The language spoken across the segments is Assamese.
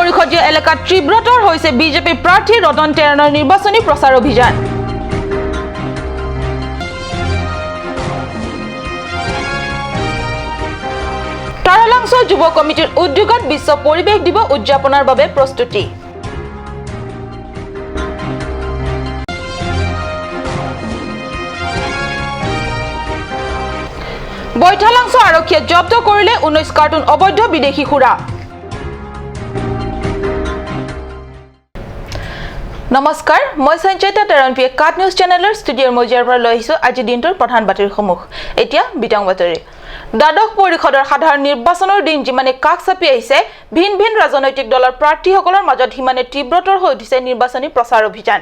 পৰিষদীয় এলেকাত তীব্ৰতৰ হৈছে বিজেপিৰ প্ৰাৰ্থী ৰতন টেৰণৰ নিৰ্বাচনী প্ৰচাৰ অভিযান। তাৰালাংছ যুৱ কমিটিৰ উদ্যোগত বিশ্ব পৰিৱেশ দিৱস উদযাপনৰ বাবে প্ৰস্তুতি। বৈঠালাংছ আৰক্ষীয়ে জব্দ কৰিলে 19 কাৰ্টুন অবৈধ বিদেশী সুৰা। নমস্কাৰ, মই সঞ্চয়িতা তেৰণপিয়ে কাট নিউজ চেনেলৰ ষ্টুডিঅ'ৰ মজিয়াৰ পৰা লৈ আহিছোঁ আজিৰ দিনটোৰ প্ৰধান বাতৰিসমূহ। এতিয়া বিতং বাতৰি। দ্বাদশ পৰিষদৰ সাধাৰণ নিৰ্বাচনৰ দিন যিমানে কাষ চাপি আহিছে, ভিন ভিন ৰাজনৈতিক দলৰ প্ৰাৰ্থীসকলৰ মাজত সিমানে তীব্ৰতৰ হৈ উঠিছে নিৰ্বাচনী প্ৰচাৰ অভিযান।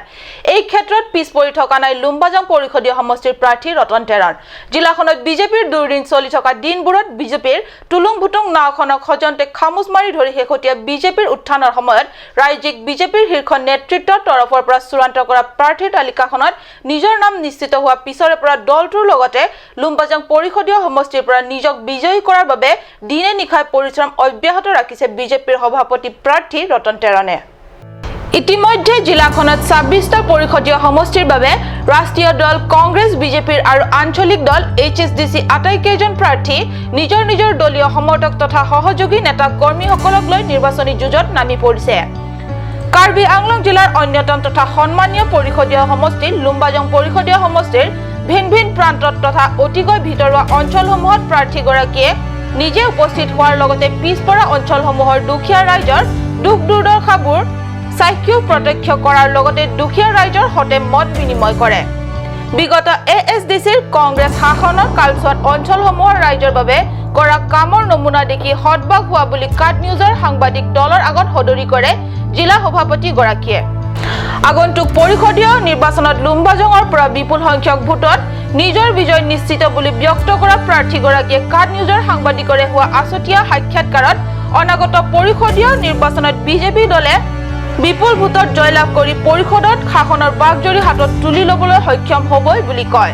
এই ক্ষেত্ৰত পিছ পৰি থকা নাই লুম্বাজং পৰিষদীয় সমষ্টিৰ প্ৰাৰ্থী ৰতন টেৰণ। জিলাখনত বিজেপিৰ দুৰ্দিন চলি থকা দিনবোৰত বিজেপিৰ টুলুং ভুটুং নাওখনক সজন্তে খামোচ মাৰি ধৰি শেহতীয়া বিজেপিৰ উত্থানৰ সময়ত ৰাজ্যিক বিজেপিৰ শীৰ্ষ নেতৃত্বৰ তৰফৰ পৰা চূড়ান্ত কৰা প্ৰাৰ্থীৰ তালিকাখনত নিজৰ নাম নিশ্চিত হোৱা পিছৰে পৰা দলটোৰ লগতে লুম্বাজং পৰিষদীয় সমষ্টিৰ পৰা নিজক বিজয়ী কৰাৰ বাবে দিনে নিশাই পৰিশ্ৰম অব্যাহত ৰাখিছে বিজেপিৰ সভাপতি প্ৰাৰ্থী ৰতন টেৰণে। ইতিমধ্যে জিলাখনত 26টা পৰিষদীয় সমষ্টিৰ বাবে ৰাষ্ট্ৰীয় দল কংগ্ৰেছ, বিজেপিৰ আৰু আঞ্চলিক দল HSDC আটাইকেইজন প্ৰাৰ্থী নিজৰ নিজৰ দলীয় সমৰ্থক তথা সহযোগী নেতা কৰ্মীসকলক লৈ নিৰ্বাচনী যুঁজত নামি পৰিছে। কাৰ্বি আংলং জিলাৰ অন্যতম তথা সন্মানীয় পৰিষদীয় সমষ্টি লুম্বাজং পৰিষদীয় সমষ্টিৰ ভিন ভিন প্ৰান্তত তথা অতিকৈ ভিতৰুৱা অঞ্চলসমূহত প্ৰাৰ্থীগৰাকীয়ে নিজে উপস্থিত হোৱাৰ লগতে পিছপৰা অঞ্চলসমূহৰ দুখীয়া ৰাইজৰ দুখ দুৰ্দশাবোৰ চাক্ষুষ প্ৰত্যক্ষ কৰাৰ লগতে দুখীয়া ৰাইজৰ সৈতে মত বিনিময় কৰে। বিগত ASDCৰ কংগ্ৰেছ শাসনৰ কালচোৱাত অঞ্চলসমূহৰ ৰাইজৰ বাবে কৰা কামৰ নমুনা দেখি হতবাক হোৱা বুলি কাট নিউজৰ সাংবাদিক দলৰ আগত সদৰি কৰে জিলা সভাপতিগৰাকীয়ে। আগন্তুক পৰিষদীয় নিৰ্বাচনত লুম্বাজঙৰ পৰা বিপুল সংখ্যক ভোটত নিজৰ বিজয় নিশ্চিত বুলি ব্যক্ত কৰা প্ৰাৰ্থীগৰাকীয়ে কাট নিউজৰ সাংবাদিকৰে হোৱা আছুতীয়া সাক্ষাৎকাৰত অনাগত পৰিষদীয় নিৰ্বাচনত বিজেপি দলে বিপুল ভোটত জয়লাভ কৰি পৰিষদত শাসনৰ বাঘজৰী হাতত তুলি ল'বলৈ সক্ষম হ'বই বুলি কয়।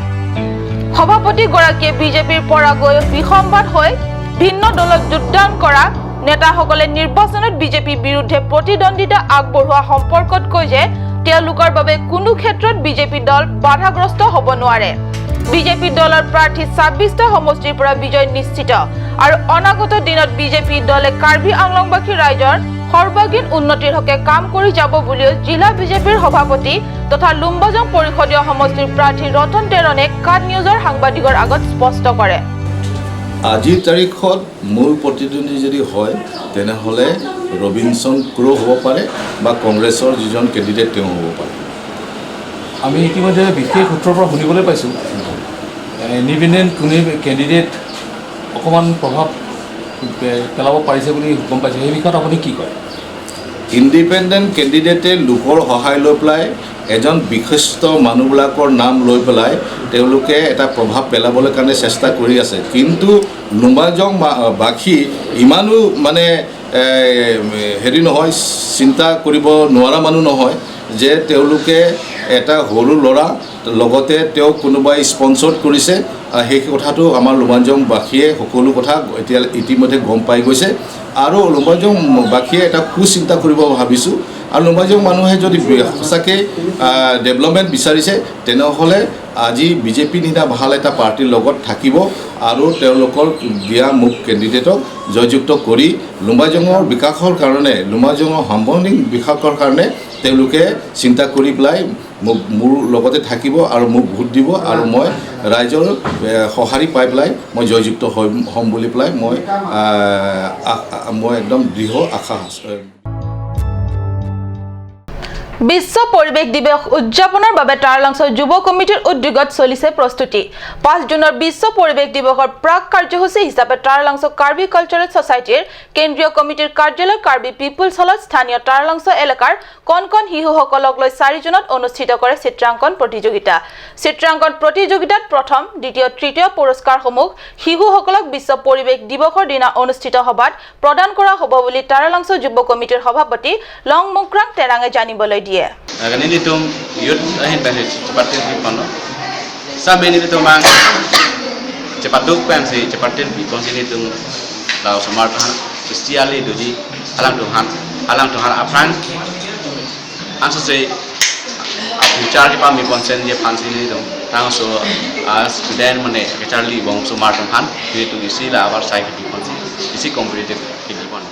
সভাপতিগৰাকীয়ে বিজেপিৰ পৰা গৈ বিসম্বাদ হৈ ভিন্ন দলত যোগদান কৰা নেতাসকলে নিৰ্বাচনত বিজেপিৰ বিৰুদ্ধে প্ৰতিদ্বন্দ্বিতা আগবঢ়োৱা সম্পৰ্কত কয় যে তেওঁলোকৰ বাবে কোনো ক্ষেত্ৰত বিজেপি দল বাধাগ্ৰস্ত হ'ব নোৱাৰে। বিজেপি দলৰ প্ৰাৰ্থী 26টা সমষ্টিৰ পৰা বিজয় নিশ্চিত আৰু অনাগত দিনত বিজেপি দলে কাৰ্বি আংলংবাসী ৰাইজৰ সৰ্বাংগীন উন্নতিৰ হকে কাম কৰি যাব বুলিও জিলা বিজেপিৰ সভাপতি তথা লুম্বাজং পৰিষদীয় সমষ্টিৰ প্ৰাৰ্থী ৰতন টেৰণে কাট নিউজৰ সাংবাদিকৰ আগত স্পষ্ট কৰে। আজিৰ তাৰিখত মোৰ প্ৰতিদ্বন্দ্বী যদি হয় তেনেহ'লে ৰবিনচন ক্ৰ' হ'ব পাৰে বা কংগ্ৰেছৰ যিজন কেণ্ডিডেট তেওঁ হ'ব পাৰে। আমি ইতিমধ্যে বিশেষ সূত্ৰৰ পৰা শুনিবলৈ পাইছোঁ, ইণ্ডিপেণ্ডেণ্ট কোনে কেণ্ডিডেট অকণমান প্ৰভাৱ পেলাব পাৰিছে বুলি গম পাইছোঁ। সেই বিষয়ত আপুনি কি কয়? ইণ্ডিপেণ্ডেণ্ট কেণ্ডিডেটে লোকৰ সহায় লৈ পেলাই, এজন বিশিষ্ট মানুহবিলাকৰ নাম লৈ পেলাই তেওঁলোকে এটা প্ৰভাৱ পেলাবলৈ কাৰণে চেষ্টা কৰি আছে। কিন্তু লুম্বাজং বাসী ইমানো মানে হেৰি নহয়, চিন্তা কৰিব নোৱাৰা মানুহ নহয় যে তেওঁলোকে এটা সৰু ল'ৰা, লগতে তেওঁক কোনোবাই স্পনচৰ্ড কৰিছে, সেই কথাটো আমাৰ লুম্বাজংবাসীয়ে সকলো কথা এতিয়া ইতিমধ্যে গম পাই গৈছে। আৰু লুম্বাজংবাসীয়ে এটা সুচিন্তা কৰিব ভাবিছোঁ। আৰু লুম্বাজং মানুহে যদি সঁচাকৈ ডেভেলপমেণ্ট বিচাৰিছে, তেনেহ'লে আজি বিজেপি নিচিনা ভাল এটা পাৰ্টীৰ লগত থাকিব আৰু তেওঁলোকৰ দিয়া মোক কেণ্ডিডেটক জয়যুক্ত কৰি লুম্বাজঙৰ বিকাশৰ কাৰণে, লুম্বাজঙৰ সাৰ্বজনীন বিকাশৰ কাৰণে তেওঁলোকে চিন্তা কৰি পেলাই মোক মোৰ লগতে থাকিব আৰু মোক ভোট দিব আৰু মই ৰাইজৰ সঁহাৰি পাই পেলাই মই জয়যুক্ত হ'ম বুলি পেলাই মই একদম দৃঢ় আশা আছে। বিশ্ব পৰিৱেশ দিৱস উদযাপনৰ বাবে তাৰালাংছ যুৱ কমিটিৰ উদ্যোগত চলিছে প্ৰস্তুতি। 5 জুনৰ বিশ্ব পৰিৱেশ দিৱসৰ প্ৰাক কাৰ্যসূচী হিচাপে তাৰালাংছ কাৰ্বি কালচাৰেল ছচাইটিৰ কেন্দ্ৰীয় কমিটিৰ কাৰ্যালয় কাৰ্বি পিপুলছ হলত স্থানীয় তাৰালাংছ এলেকাৰ কণ কণ শিশুসকলক লৈ 4 জুনত অনুষ্ঠিত কৰে চিত্ৰাংকন প্ৰতিযোগিতা। চিত্ৰাংকন প্ৰতিযোগিতাত প্ৰথম, দ্বিতীয়, তৃতীয় পুৰস্কাৰসমূহ শিশুসকলক বিশ্ব পৰিৱেশ দিৱসৰ দিনা অনুষ্ঠিত সভাত প্ৰদান কৰা হ'ব বুলি তাৰালাংছ যুৱ কমিটিৰ সভাপতি লং মুক্ৰাং তেৰাঙে জানিবলৈ দিয়ে। Kani litum yut ahin bahis cepat tin kono. Sabi ni litum ang cepat duk pen si cepat tin bi kon si litum lau samar ha specially doji alang tu han Alang tong han aprang anso se future ki pa mi ponsen je phan si ni dong tang so student mane ke charli bong so mar tong han ni tu isi la abar sai ki pon isi competitive ki pon.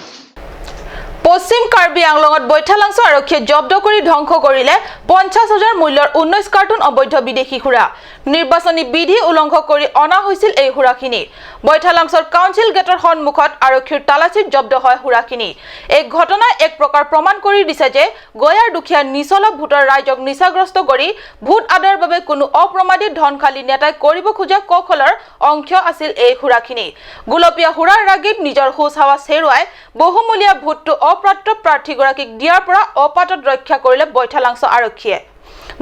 পশ্চিম কাৰ্বি আংলঙত বৈঠালাংছ আৰক্ষীয়ে জব্দ কৰি ধ্বংস কৰিলে 50,000 মূল্যৰ 19 কাৰ্টুন অবৈধ বিদেশী সুৰা। নিৰ্বাচনী বিধি উলংঘ কৰি অনা হৈছিল এই সুৰাখিনি। বৈঠালাংছৰ কাউন্সিল গেটৰ সন্মুখত আৰক্ষীৰ তালাচীত জব্দ হয় সুৰাখিনি। এই ঘটনাই এক প্ৰকাৰ প্ৰমাণ কৰি দিছে যে গয়াৰ দুখীয়া নিচলা ভোটাৰ ৰাইজক নিচাগ্ৰস্ত কৰি ভোট আদায়ৰ বাবে কোনো অপ্ৰমাদী ধনশালী নেতাই কৰিব খোজা কৌশলৰ অংশ আছিল এই সুৰাখিনি। গুলপীয়া সুৰাৰ ৰাগীত নিজৰ হুচ হাৱাচ হেৰুৱাই বহুমূলীয়া ভোটটো অপ্ৰাপ্ত প্ৰাৰ্থীগৰাকীক দিয়াৰ পৰা অপাতত ৰক্ষা কৰিলে বৈঠালাংছ আৰক্ষীয়ে।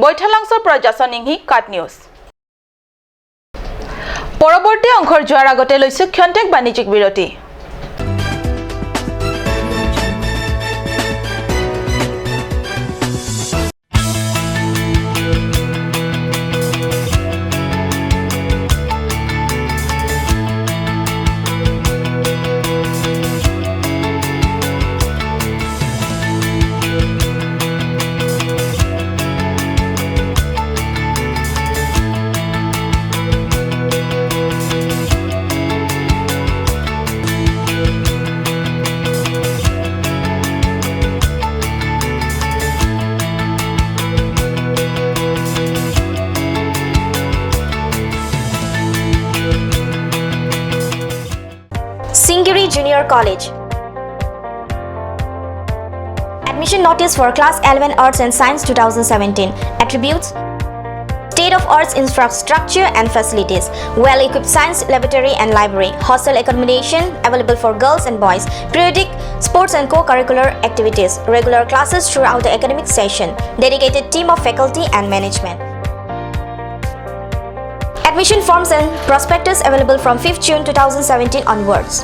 বৈঠালাংছৰ পৰা জাচন ইংহি, কাট নিউজ। পৰৱৰ্তী অংশৰ যোৱাৰ আগতে লৈছো ক্ষন্তেক বাণিজ্যিক বিৰতি। Singiri Junior College. Admission notice for Class 11 Arts and Science 2017. Attributes: State of Arts infrastructure and facilities, well-equipped science laboratory and library, hostel accommodation available for girls and boys, periodic sports and co-curricular activities, regular classes throughout the academic session, dedicated team of faculty and management. Admission forms and prospectus available from 5th June 2017 onwards.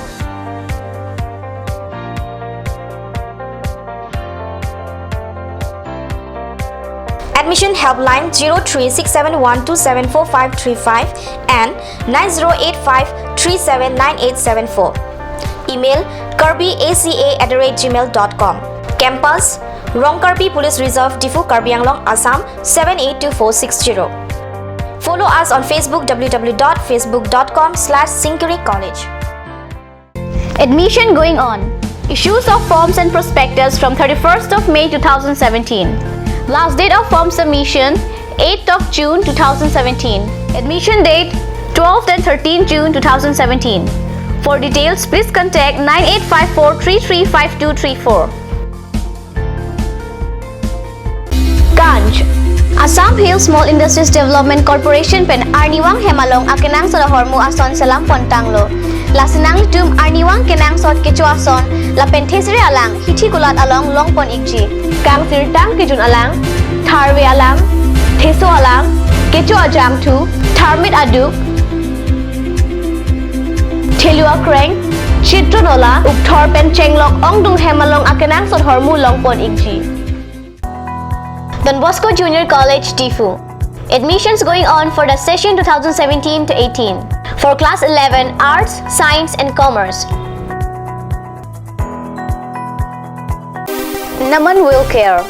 Admission helpline 03671274535 and 9085379874. Email karbiaca@gmail.com. Campus Rongkarbi Police Reserve, Diphu, Karbi Anglong, Assam 782460. Follow us on Facebook, www.facebook.com/Singiri College. Admission going on. Issues of forms and prospectus from 31st of May 2017. Last date of form submission 8th of June 2017. Admission date 12th and 13th June 2017. For details, please contact 9854335234. Ganj Assam Hill Small Industries Development Corporation pen Arniwang Hemalong akenang soda hormu ason salam pontanglo. Lasinang tum Arniwang kenang sot kecho ason la pen thesre alang hithi kulat along long pon ikji. Kang sirtang kejun alang, tharwe alang, theso alang, kecho ajang thu, tharmit aduk, Thelua kreng, Chitronola, upthor pen chenglok ongdung hemalong akenang sot hormu long pon ikji. Don Bosco Junior College, Diphu. Admissions going on for the session 2017 to 18 for class 11 Arts, Science and Commerce. Naman Wheel Care.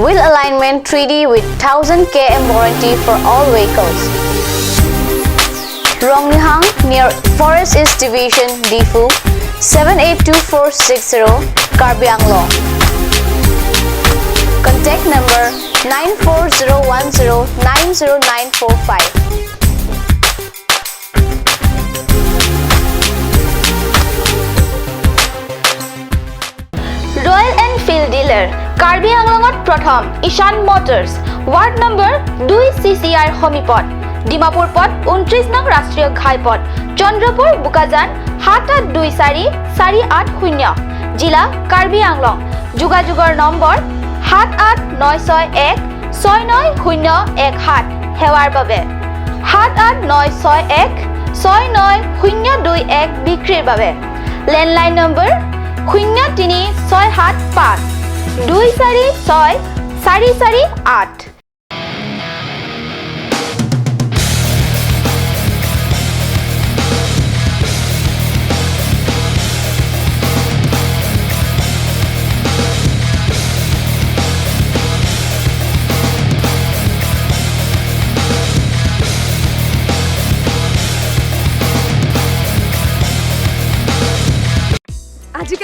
Wheel alignment 3D with 1000 km warranty for all vehicles. Ronghang near Forest East Division, Diphu, 782460, Karbi Anglong. Contact number 9401090945. Royal Enfield dealer Karbi আংলঙত প্ৰথম Ishan motors, ward number 2 C C আইৰ সমীপত, ডিমাপুৰ পথ, 29 নং ৰাষ্ট্ৰীয় ঘাইপথ, চন্দ্ৰপুৰ, বোকাজান 7824480, জিলা কাৰ্বি আংলং। যোগাযোগৰ নম্বৰ 7896169017। সেৱাৰ বাবে 7896169021। বিক্ৰীৰ বাবে লেণ্ডলাইন নম্বৰ 03675246448।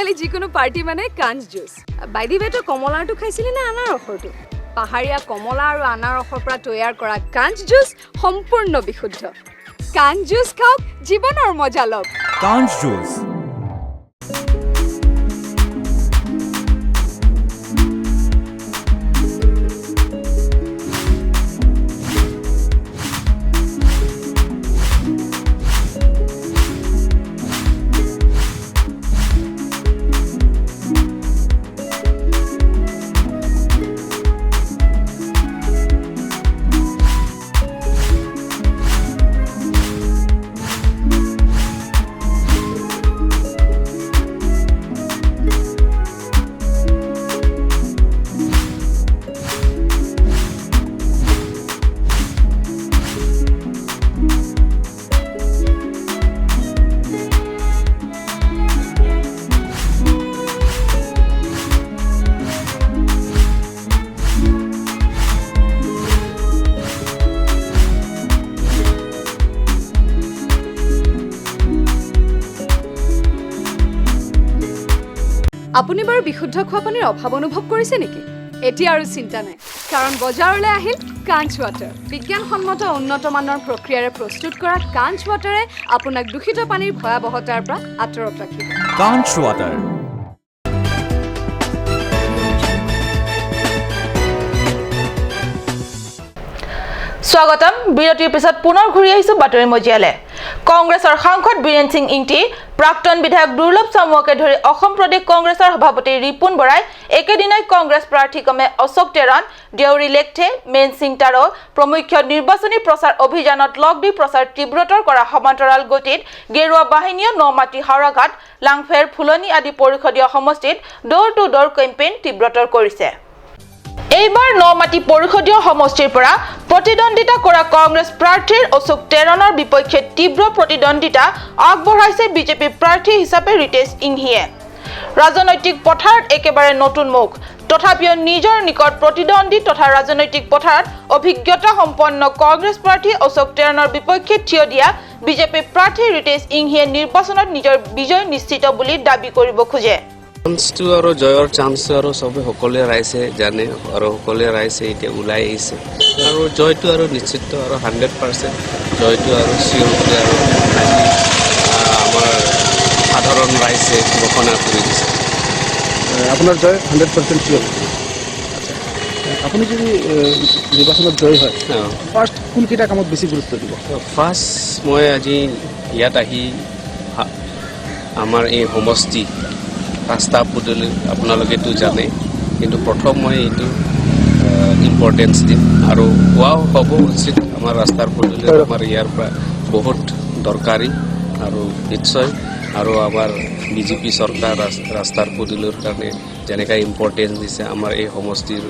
আজিকালি যিকোনো পাৰ্টি মানে কাঞ্চ জুচ। বাই the ৱে, তই কমলাৰটো খাইছিলি নে আনাৰসৰটো? পাহাৰীয়া কমলা আৰু আনাৰসৰ পৰা তৈয়াৰ কৰা কাঞ্চ জুচ সম্পূৰ্ণ বিশুদ্ধ। কাঞ্চ জুচ খাওক, জীৱনৰ মজা লওক। Kanch Juice. আপুনি বাৰু বিশুদ্ধ খোৱা পানীৰ অভাৱ অনুভৱ কৰিছে নেকি? এতিয়া আৰু চিন্তা নাই, কাৰণ বজাৰলৈ আহিল কাঞ্চ ৱাটাৰ। বিজ্ঞানসন্মত উন্নত মানৰ প্ৰক্ৰিয়াৰে প্ৰস্তুত কৰা কাঞ্চ ৱাটাৰে আপোনাক দূষিত পানীৰ ভয়াৱহতাৰ পৰা আঁতৰত ৰাখিব। Kanch Water. স্বাগতম। বিৰতিৰ পিছত পুনৰ ঘূৰি আহিছো বাতৰি মজিয়ালে। কংগ্ৰেছৰ সাংসদ বীৰেন সিং ইংতি, প্ৰাক্তন বিধায়ক দুৰ্লভ চামুৱাকে ধৰি অসম প্ৰদেশ কংগ্ৰেছৰ সভাপতি ৰিপুণ বৰাই একেদিনাই কংগ্ৰেছ প্ৰাৰ্থী ক্ৰমে অশোক টেৰণ, দেউৰী লেখথে, মেন সিং তাৰো প্ৰমুখ্য নিৰ্বাচনী প্ৰচাৰ অভিযানত লগ দি প্ৰচাৰ তীব্ৰতৰ কৰা সমান্তৰাল গতিত গেৰুৱা বাহিনীয়ে নমাটি, হাওৰাঘাট, লাংফেৰ, ফুলনি আদি পৰিষদীয় সমষ্টিত ডোৰ টু ডোৰ কেম্পেইন তীব্ৰতৰ কৰিছে। এইবাৰ নমাটি পৰিষদীয় সমষ্টিৰ পৰা প্ৰতিদ্বন্দ্বিতা কৰা কংগ্ৰেছ প্ৰাৰ্থীৰ অশোক টেৰণৰ বিপক্ষে তীব্ৰ প্ৰতিদ্বন্দ্বিতা আগবঢ়াইছে বিজেপি প্ৰাৰ্থী হিচাপে ৰিতেশ ইংহিয়ে। ৰাজনৈতিক পথাৰত একেবাৰে নতুন মুখ, তথাপিও নিজৰ নিকট প্ৰতিদ্বন্দ্বী তথা ৰাজনৈতিক পথাৰত অভিজ্ঞতা সম্পন্ন কংগ্ৰেছ প্ৰাৰ্থী অশোক টেৰণৰ বিপক্ষে থিয় দিয়া বিজেপি প্ৰাৰ্থী ৰিতেশ ইংহিয়ে নিৰ্বাচনত নিজৰ বিজয় নিশ্চিত বুলি দাবী কৰিব খোজে। চান্সটো আৰু জয়ৰ চান্সটো আৰু চবে সকলোৱে ৰাইজে জানে আৰু সকলোৱে ৰাইজে এতিয়া ওলাই আহিছে আৰু জয়টো আৰু নিশ্চিত আৰু 100% জয়টো আৰু চিয়'ৰ বুলি আৰু আজি আমাৰ সাধাৰণ ৰাইজে ঘোষণা কৰি দিছে। আপোনাৰ জয় 100% চিয়'ৰ। আপুনি যদি নিৰ্বাচনত জয়ী হয়, ফাৰ্ষ্ট কোনকেইটা কামত বেছি গুৰুত্ব দিব? ফাৰ্ষ্ট মই আজি ইয়াত আহি আমাৰ এই সমষ্টি ৰাস্তা পদূলি আপোনালোকেতো জানে, কিন্তু প্ৰথম মই এইটো ইম্পৰ্টেঞ্চ দিম আৰু হোৱাও হ'ব উচিত। আমাৰ ৰাস্তাৰ পদূলি আমাৰ ইয়াৰ পৰা বহুত দৰকাৰী আৰু নিশ্চয় আৰু আমাৰ বিজেপি চৰকাৰ ৰাস্তাৰ পদূলিৰ কাৰণে যেনেকৈ ইম্পৰ্টেঞ্চ দিছে, আমাৰ এই সমষ্টিৰ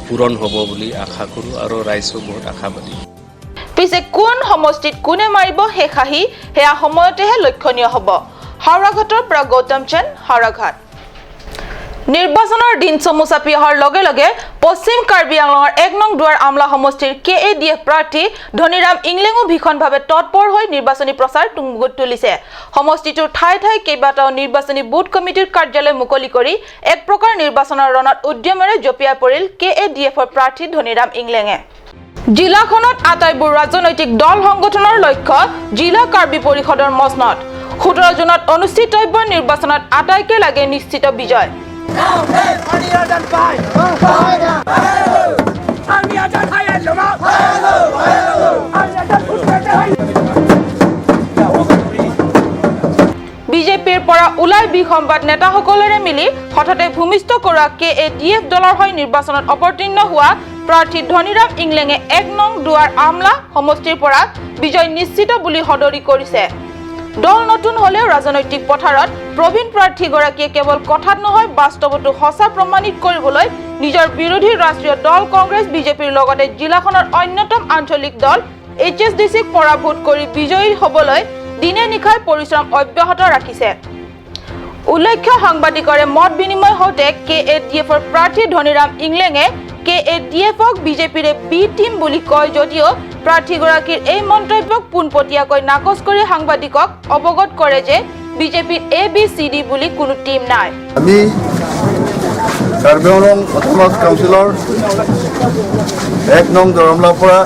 পূৰণ হ'ব বুলি আশা কৰোঁ আৰু ৰাইজো বহুত আশাবাদী। পিছে কোন সমষ্টিত কোনে মাৰিব শেষ হাঁহি, সেয়া সময়তেহে লক্ষণীয় হ'ব। হাওৰাঘাটৰ পৰা গৌতম চেন, হাওৰাঘাট। নিৰ্বাচনৰ দিন চমু চাপি অহাৰ লগে লগে পশ্চিম কাৰ্বি আংলঙৰ 1 নং দুৱাৰ আমলা সমষ্টিৰ কে এ ডি এফ প্ৰাৰ্থী ধনীৰাম ইংলেঙো ভীষণভাৱে তৎপৰ হৈ নিৰ্বাচনী প্ৰচাৰ তুংগত তুলিছে। সমষ্টিটোৰ ঠায়ে ঠায়ে কেইবাটাও নিৰ্বাচনী বুথ কমিটিৰ কাৰ্যালয় মুকলি কৰি এক প্ৰকাৰ নিৰ্বাচনৰ ৰণত উদ্যমেৰে জঁপিয়াই পৰিল কে এ ডি এফৰ প্ৰাৰ্থী ধনীৰাম ইংলেঙে। জিলাখনত আটাইবোৰ ৰাজনৈতিক দল সংগঠনৰ লক্ষ্য জিলা কাৰ্বি পৰিষদৰ মচনত। 17 জুনত অনুষ্ঠিতব্য নিৰ্বাচনত আটাইকে লাগে নিশ্চিত বিজয়। বিজেপিৰ পৰা ওলাই বিসম্বাদ নেতাসকলেৰে মিলি হঠাতে ভূমিষ্ঠ কৰা কে এ ডি এফ দলৰ হৈ নিৰ্বাচনত অৱতীৰ্ণ হোৱা প্ৰাৰ্থী ধনীৰাম ইংলেঙে 1 নং দুৱাৰ আমলা সমষ্টিৰ পৰা বিজয় নিশ্চিত বুলি সদৰি কৰিছে। দল নতুন হলেও ৰাজনৈতিক পথাৰত প্ৰবীণ প্ৰাৰ্থীগৰাকীয়ে কেৱল কথাত নহয়, বাস্তৱতো সঁচা প্ৰমাণিত কৰিবলৈ নিজৰ বিৰোধী ৰাষ্ট্ৰীয় দল কংগ্ৰেছ, বিজেপিৰ লগতে জিলাখনৰ অন্যতম আঞ্চলিক দল এইচ এছ ডি চিক পৰাভূত কৰি বিজয়ী হ'বলৈ দিনে নিশাই পৰিশ্ৰম অব্যাহত ৰাখিছে। উল্লেখ্য, সাংবাদিকৰে মত বিনিময় হওঁতে কে এ ডি এফৰ প্ৰাৰ্থী ধনীৰাম ইংলেঙে কে এ ডি এফক বিজেপিৰে বি টিম বুলি কয় যদিও প্ৰাৰ্থীগৰাকীৰ এই মন্তব্যক পোনপটীয়াকৈ নাকচ কৰি সাংবাদিকক অৱগত কৰে যে বিজেপিৰ এ বি চি ডি বুলি কোনো টীম নাই। আমি কাৰ্বি আংলং অট'নমাছ কাউন্সিলৰ 1 নং দৰমলাৰ পৰা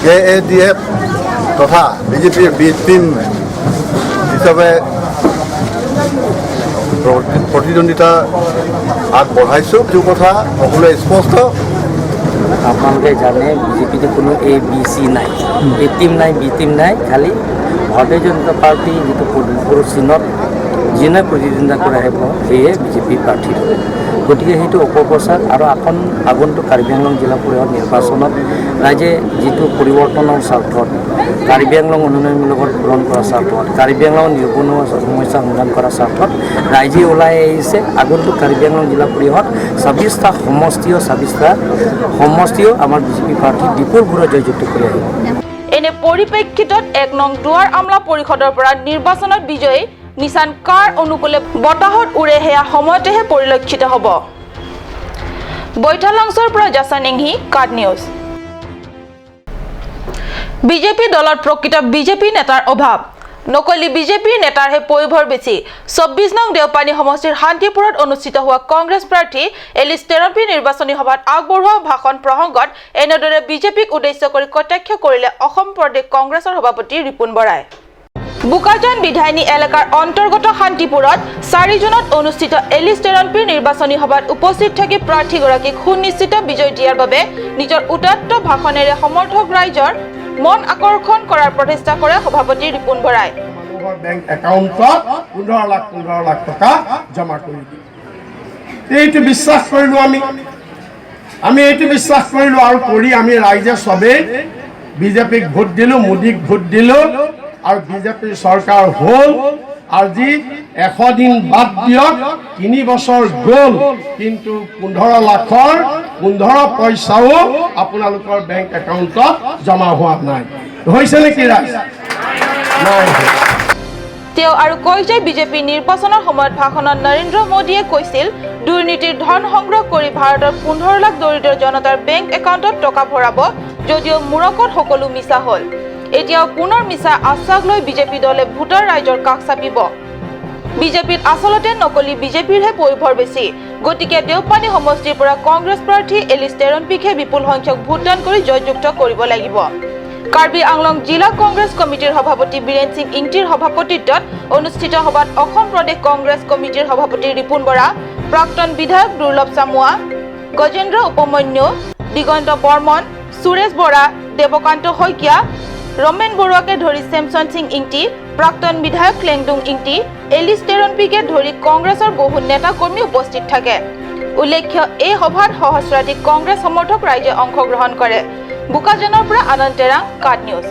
কেএডিএফ তথা বিজেপিৰ বি টিম হিচাপে প্ৰতিদ্বন্দ্বিতা আগবঢ়াইছোঁ। এইটো কথা সকলোৱে স্পষ্ট। আপোনালোকে জানে, বিজেপিতে কোনো এ বি চি নাই, এ টিম নাই, বি টিম নাই। খালি ভাৰতীয় জনতা পাৰ্টি যিটো পদুম চিনত যোনে প্ৰতিদ্বন্দ্বিতা কৰা আহিব, সেয়ে বিজেপিৰ প্ৰাৰ্থী হ'ব। গতিকে সেইটো অপপ্ৰচাৰ। আৰু এখন আগন্তুক কাৰ্বি আংলং জিলা পৰিষদ নিৰ্বাচনত ৰাইজে যিটো পৰিৱৰ্তনৰ স্বাৰ্থত, কাৰ্বি আংলং উন্নয়নমূলকত পূৰণ কৰাৰ স্বাৰ্থত, কাৰ্বি আংলং নিবনুৱা সমস্যা সমাধান কৰাৰ স্বাৰ্থত ৰাইজে ওলাই আহিছে। আগন্তুক কাৰ্বি আংলং জিলা পৰিষদ 26টা সমষ্টিও, 26টা সমষ্টিও আমাৰ বিজেপি প্ৰাৰ্থী বিপুল ভোটত জয়যুক্ত কৰি আহিব। এনে পৰিপ্ৰেক্ষিতত 1 নং দুৱাৰ আমলা পৰিষদৰ পৰা নিৰ্বাচনত বিজয়ী নিচান কাৰ অনুকূলে বতাহত উৰে, সেয়া সময়তেহে পৰিলক্ষিত হ'ব। বৈঠালাংছৰ পৰা জাছানিংহি, কাট নিউজ। বিজেপি দলত প্ৰকৃত বিজেপি নেতাৰ অভাৱ, নকলি বিজেপিৰ নেতাৰহে পয়োভৰ বেছি। 24 নং দেওপানী সমষ্টিৰ শান্তিপুৰত অনুষ্ঠিত হোৱা কংগ্ৰেছ প্ৰাৰ্থী এলিছ টেৰম্পিৰ নিৰ্বাচনী সভাত আগবঢ়োৱা ভাষণ প্ৰসংগত এনেদৰে বিজেপিক উদ্দেশ্য কৰি কটাক্ষ কৰিলে অসম প্ৰদেশ কংগ্ৰেছৰ সভাপতি ৰিপুণ বৰাই। বোকাজান বিধায়িনী এলেকাৰ অন্তৰ্গত শান্তিপুৰত 4 জুনত অনুষ্ঠিত এলিছ টেৰম্পিৰ নিৰ্বাচনী সভাত উপস্থিত থাকি প্ৰাৰ্থীগৰাকীক সুনিশ্চিত বিজয় দিয়াৰ বাবে নিজৰ উদাত্ত ভাষণেৰে সমৰ্থক ৰাইজৰ মন আকৰ্ষণ কৰাৰ প্ৰচেষ্টা কৰে সভাপতি ৰিপুণ বৰাই। মানুহৰ বেংক একাউণ্টত 15 লাখ 15 লাখ টকা জমা কৰি দিয়ে। এইটো বিশ্বাস কৰিলোঁ আমি। আমি এইটো বিশ্বাস কৰিলোঁ আৰু কৰি আমি ৰাইজে চবেই বিজেপিক ভোট দিলোঁ, মোদীক ভোট দিলোঁ আৰু বিজেপিৰ চৰকাৰ হ'ল। আজি 100 দিন বাদ দিয়ক, 3 বছৰ গ'ল, কিন্তু 15 লাখৰ 15 পইচাও আপোনালোকৰ বেংক একাউণ্টত জমা হোৱা নাই। হৈছে নেকি ৰাইজ? নাই হোৱা। তেওঁ আৰু কয় যে বিজেপি নিৰ্বাচনৰ সময়ত ভাষণত নৰেন্দ্ৰ মোদীয়ে কৈছিল, দুৰ্নীতিৰ ধন সংগ্ৰহ কৰি ভাৰতৰ 15 লাখ দৰিদ্ৰ জনতাৰ বেংক একাউণ্টত টকা ভৰাব, যদিও মূৰকত সকলো মিছা হ'ল। এতিয়াও পুনৰ মিছা আশ্বাস লৈ বিজেপি দলে ভোটাৰ ৰাইজৰ কাষ চাপিব। বিজেপিত আচলতে নকলি বিজেপিৰহে পয়োভৰ বেছি। গতিকে দেওপানী সমষ্টিৰ পৰা কংগ্ৰেছ প্ৰাৰ্থী এলিছ টেৰনপিকহে বিপুল সংখ্যক ভোটদান কৰি জয়যুক্ত কৰিব লাগিব। কাৰ্বি আংলং জিলা কংগ্ৰেছ কমিটিৰ সভাপতি বীৰেন সিং ইংটিৰ সভাপতিত্বত অনুষ্ঠিত সভাত অসম প্ৰদেশ কংগ্ৰেছ কমিটিৰ সভাপতি ৰিপুণ বৰা, প্ৰাক্তন বিধায়ক দুৰ্লভ চামুৱা, গজেন্দ্ৰ উপমন্যু, দিগন্ত বৰ্মন, সুৰেশ বৰা, দেৱকান্ত শইকীয়া, ৰমেন বৰুৱাকে ধৰি চেমছন সিং ইংটি, প্ৰাক্তন বিধায়ক লেংডুং ইংটি, এলিছ টেৰনপিকে ধৰি কংগ্ৰেছৰ বহু নেতা কৰ্মী উপস্থিত থাকে। উল্লেখ্য, এই সভাত সহস্ৰাধিক কংগ্ৰেছ সমৰ্থক ৰাইজে অংশগ্ৰহণ কৰে। বোকাজানৰ পৰা আনন্দ তেৰাং, কাট নিউজ।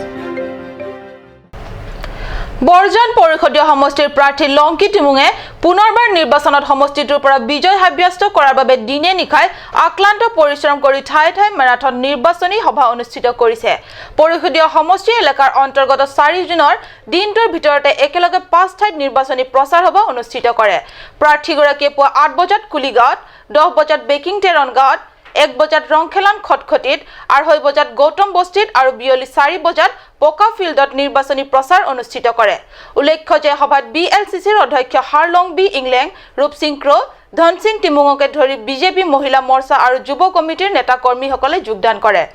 বৰজান পৰিষদীয় সমষ্টিৰ প্ৰাৰ্থী লংকি টিমুঙে পুনৰবাৰ নিৰ্বাচনত সমষ্টিটোৰ পৰা বিজয় সাব্যস্ত কৰাৰ বাবে দিনে নিশাই আক্লান্ত পৰিশ্ৰম কৰি ঠায়ে ঠায়ে মেৰাথন নিৰ্বাচনী সভা অনুষ্ঠিত কৰিছে। পৰিষদীয় সমষ্টি এলেকাৰ অন্তৰ্গত 4 জুনৰ দিনটোৰ ভিতৰতে একেলগে পাঁচ ঠাইত নিৰ্বাচনী প্ৰচাৰ সভা অনুষ্ঠিত কৰে। প্ৰাৰ্থীগৰাকীয়ে পুৱা 8 বজাত কুলিগাঁৱত, 10 বজাত বেকিং টেৰন গাঁৱত, 1 বজাত ৰংখেলান খটখটিত, 2:30 বজাত গৌতম বস্তিত আৰু বিয়লি 4 বজাত পকা ফিল্ডত নিৰ্বাচনী প্ৰচাৰ অনুষ্ঠিত কৰে। উল্লেখ্য যে সভাত বি এল চি চিৰ অধ্যক্ষ হাৰলং বি ইংলেং, ৰূপসিং ক্ৰ', ধনসিং টিমুঙকে ধৰি বিজেপি মহিলা মৰ্চা আৰু যুৱ কমিটিৰ নেতা কৰ্মীসকলে যোগদান কৰে।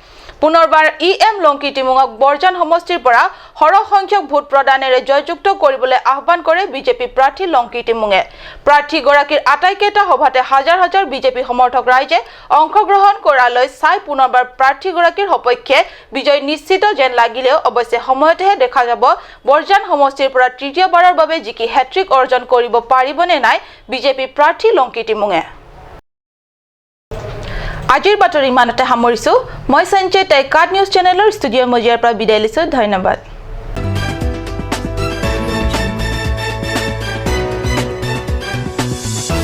পুনৰবাৰ ই এম লংকি টিমুঙক বৰজান সমষ্টিৰ পৰা সৰহ সংখ্যক ভোট প্ৰদানেৰে জয়যুক্ত কৰিবলৈ আহ্বান কৰে বিজেপি প্ৰাৰ্থী লংকি টিমুঙে। প্ৰাৰ্থীগৰাকীৰ আটাইকেইটা সভাতে হাজাৰ হাজাৰ বিজেপি সমৰ্থক ৰাইজে অংশগ্ৰহণ কৰালৈ চাই পুনৰবাৰ প্ৰাৰ্থীগৰাকীৰ সপক্ষে বিজয় নিশ্চিত যেন লাগিলেও অৱশ্যে সময়তেহে দেখা যাব বৰজান সমষ্টিৰ পৰা তৃতীয়বাৰৰ বাবে জিকি হেট্ৰিক অৰ্জন কৰিব পাৰিবনে নাই বিজেপি প্ৰাৰ্থী লংকি টিমুঙে। আজিৰ বাতৰি ইমানতে সামৰিছোঁ। মই সঞ্জয় তাই কাট নিউজ চেনেলৰ ষ্টুডিঅ' মজিয়াৰ পৰা বিদায় লৈছোঁ। ধন্যবাদ।